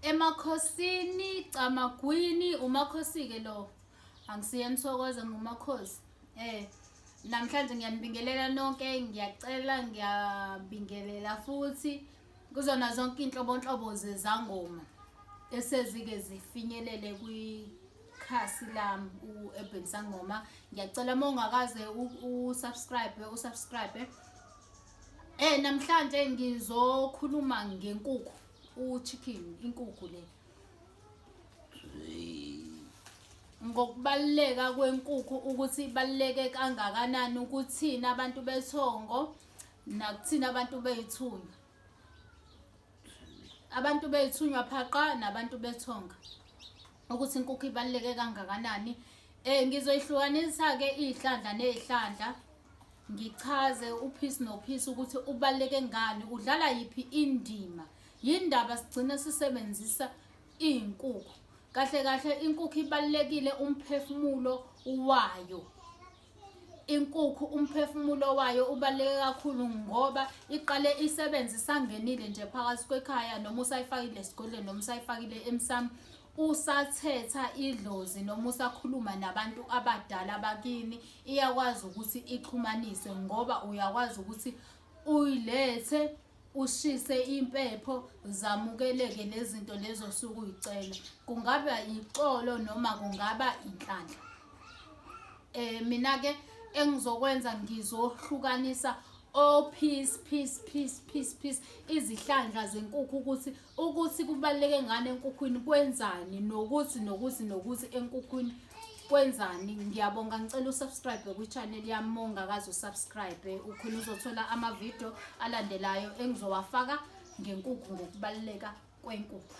Emakhosini Camagwini umakhosi-ke lo angisiye Mthokoze ngumakhosi eh namhlanje ngiyanibingelela nonke ngiyacela ngiyabingelela futhi kuzona zonke inhlobonhlobo zezangoma esezike zifinyelele kwikhasi lami u-Urban Sangoma ngiyacela uma ungakaze usubscribe usubscribe eh namhlanje ngizokhuluma ngenkukhu uchicken inkukhu le ngokubaluleka kwenkukhu ukuthi ibaluleke kangakanani ukuthina abantu bethongo nakuthina abantu beyithunywa abantu beyithunywa phaqa nabantu bethonga ukuthi inkukhu ibaluleke kangakanani eh ngizoyihlukanisa ke izihlandla nezihlandla ngichaze uPeace noPeace ukuthi ubaluleke ngani udlala yiphi indima yindaba sigcina sisebenzisa iy'nkukhu kahle kahle inkukhu ibalulekile umphefumulo wayo inkukhu umphefumulo wayo ubaluleke kakhulu ngoba iqale isebenze isangenile nje phakathi kwekhaya noma usayifakile esigodlweni noma usayifakile emsamo usathetha idlozi noma usakhuluma nabantu abadala bakini iyakwazi ukuthi ixhumanise ngoba uyakwazi ukuthi uyilethe ushise impepho zamukeleke lezinto lezo osuke uyicela kungaba ixolo noma kungaba inhlanhla eh mina ke engizokwenza ngizohlukanisa o peace peace peace peace peace izihlandla zenkukhu ukuthi ukuthi kubaluleke ngani enkukhwini kwenzani nokuthi nokuthi nokuthi enkukhwini kwenzani ngiyabonga ngicela usubscribe kwi-channel yami uma ungakaze usubscribe ukhona uzothola ama-video alandelayo engizowafaka ngenkukhu ngokubaluleka kwenkukhu.